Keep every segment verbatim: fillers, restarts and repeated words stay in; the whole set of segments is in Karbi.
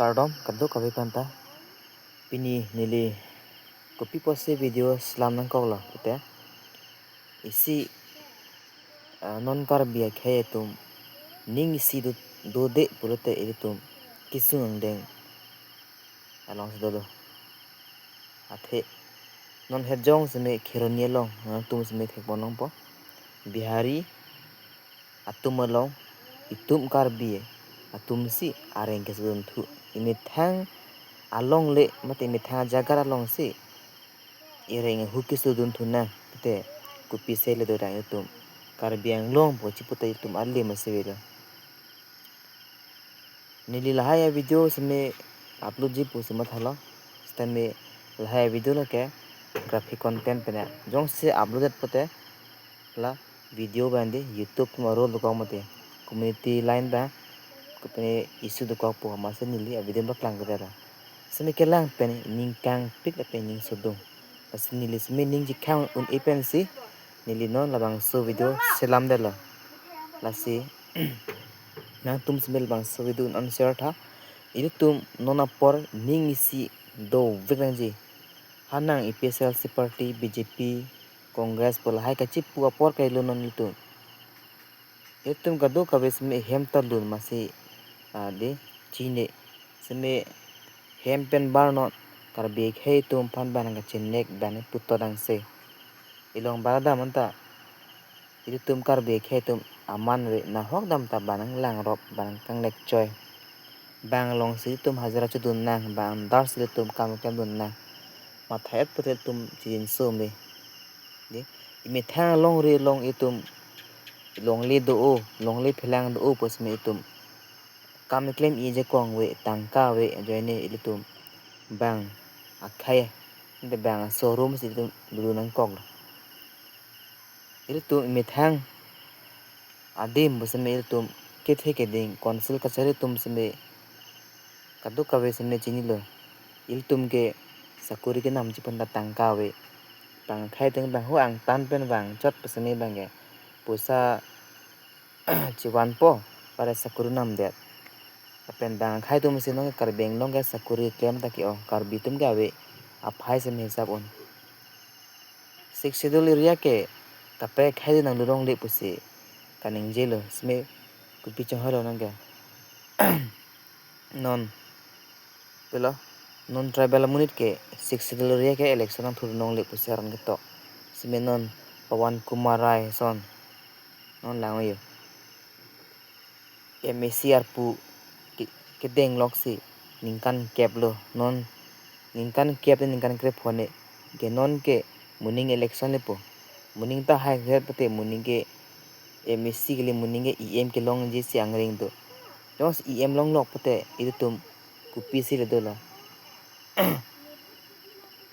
Kardom kadokave aphanta. Pini neli kopi pusi video selam nangkoklo pute, isi, ah, non Karbi akhei atum ning isi do, dode pulote ilitum kesung angdeng alongsi dolo. Athe non het jong seme Kheroni along nangtum seme thekpon longpo. Bihari atum along itum Karbi atumsi areng kesedunthu. Imethang alongle mate imethang ajaga alongsi ireng ahu kesedunthu nang pute, kopisi le dodang itum Karbi Anglong pu chipute itum alim asevelo. Neli lahai avideo seme upload ji pusi mathalo. Sitame lahai avideo lake graphic content pen jongsi uploaded pute la video bang di YouTube atum a-rule dokok mate community line bang kopine issue dokok pu amatsi neli avideo paklang kedala. Seme kelang pen ning kangpik lapen ning sodung. Lasi neli seme ning chikhang un-e pensi neli non labangso video selamdetlo. Lasi nangtum seme labangso video non share tha. Ilitum non apor ning isi dovek nangji. Hanang APHLC party, BJP, Congress pu lahai kachipu apor kailo non ilitum. Ilitum kadokave seme hem ta lun amatsi, ah, di chine. Seme hem pen bar non Karbi akhei atum aphan bang nangkachinek bang puto dangse. Ilong bar adam anta ilitum Karbi akhei atum aman ave, nahok dam ta bang nanglangrop, bang nangkanglek choi. Bang alongsi ilitum hajira chodun nang, bang andarsi ilitum kam klemdun nang. Matha-et pute ilitum chijinso me. Di, imethang alongri along itum longle do-o, longle phelang do-o pu seme itum kam keklem-i ajakong ave, tangka ave, ajoine ilitum bang akhei, ante bang showroom si ilitum dodun nangkoklo. Ilitum imethang adim pu seme ilitum kethe keding council kachari atum seme kadokave seme chinilo. Ilitum ke sakori kenamji aphanta tangka ave. Bang akhei atum bang ho angtan pen vangchot pu seme bang ke poisa chevanpo, pare sakori namdet. Lapen bang akhei atum si non ke Karbi Anglong ke sakori klem ta ke-ong, Karbi atum ke ave aphai seme hisap un. Sixth Schedule area ke kaprek akhei nanglu longle pusi kaningjelo, seme kopi chongholo nang ke. Non pilo, non tribal amonit ke Sixth Schedule area ke election nangthur longle pusi aron ketok. Seme non Pawan Kumar Rai ason non lang-o yo. MAC arpu ke-, kedeng loksi ningkan kep lo, non ningkan kep te ningkan krepho ne ke non ke moning election lepo. Moning ta hai het pute moning ke MAC kele moning ke EM kelongji si angring do. Jongsi EM longlok pute ilitum kopisi le dolo.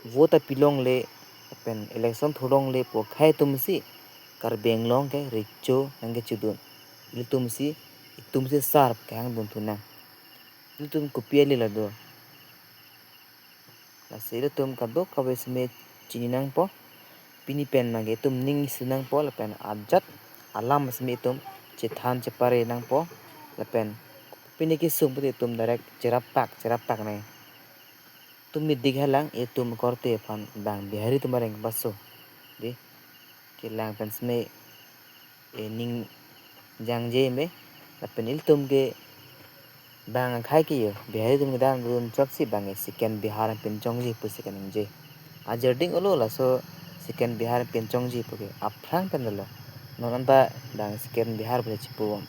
Vote api longle lapen election thur longle pu akhei atum si Karbi Anglong ke recho nangkechodun. Ilitum si, itum si sharp kehang dunthu nang. Ilitum kopi ale la do. Lasi ilitum kadokave seme chini nangpo. Pini pen nangke itum ning isi nangpo lapen ajat alam seme itum chethan chepare nangpo. Lapen pini kesung pute itum direct cherapak cherapak nai. Itum meeting halang itum korte aphan bang Bihari atum areng baso. Di, kelang pen seme, eh, ning jangje me, lapen ilitum ke bang akhei ke yo Bihari atum kedam dun chotsi bang ke second Bihar pen chongji pusi kaningje. Ajir ding olo laso second Bihar pen chongji pu ke aphrang pen lo. Non anta bang second Bihar pu chipu bom.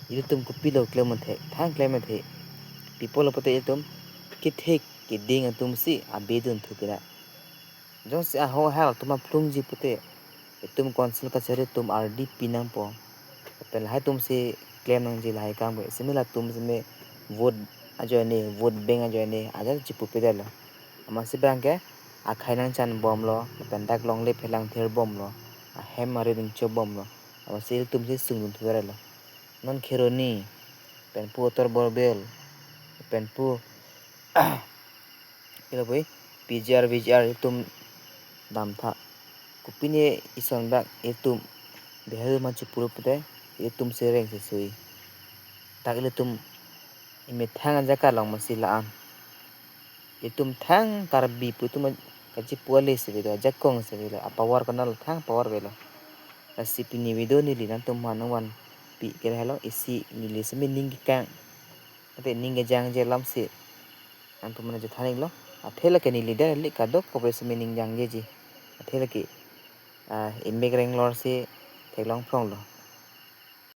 Ilitum kopilo klem the, thang klem the. People pute ilitum kethek keding atum si abe dunthu pira. Jongsi ahok ahal atum aphlungji pute itum council kachari atum ardi pi nangpo. Lapen lahai atum si klem nangji lahai kam ke. Seme latum seme vote ajoine, vote bank ajoine ajat chipu pedetlo. Amatsi bang ke akhei nangchan bomlo, lapen dak longle phelang thir bomlo, ahem ari ningcho bomlo. Amatsi ilitum si sung dunthu verlo. Non Kheroni, pen pu Uttar Borbil, pen pu ilo pui PGR, VGR itum damtha. Kopine ison bak itum Bihari atum chipu pute itum si reng sesui. Dak ilitum Imethang ajakong along masi la-an. Itum thang Karbi pu itum kachipu ale si avelo, ajakong si avelo, apower konat lo thang power avelo. Lasi pini video neli nangtum aphan nangvanpi ke lahelo, isi neli semi ning kekang, ate ning kejangje alam si nangtum aphan chethan-iklo. Athe lake neli dak ili kadokave semi ning jangjeji. Athe lake, ah, imek renglor si theklong phronglo.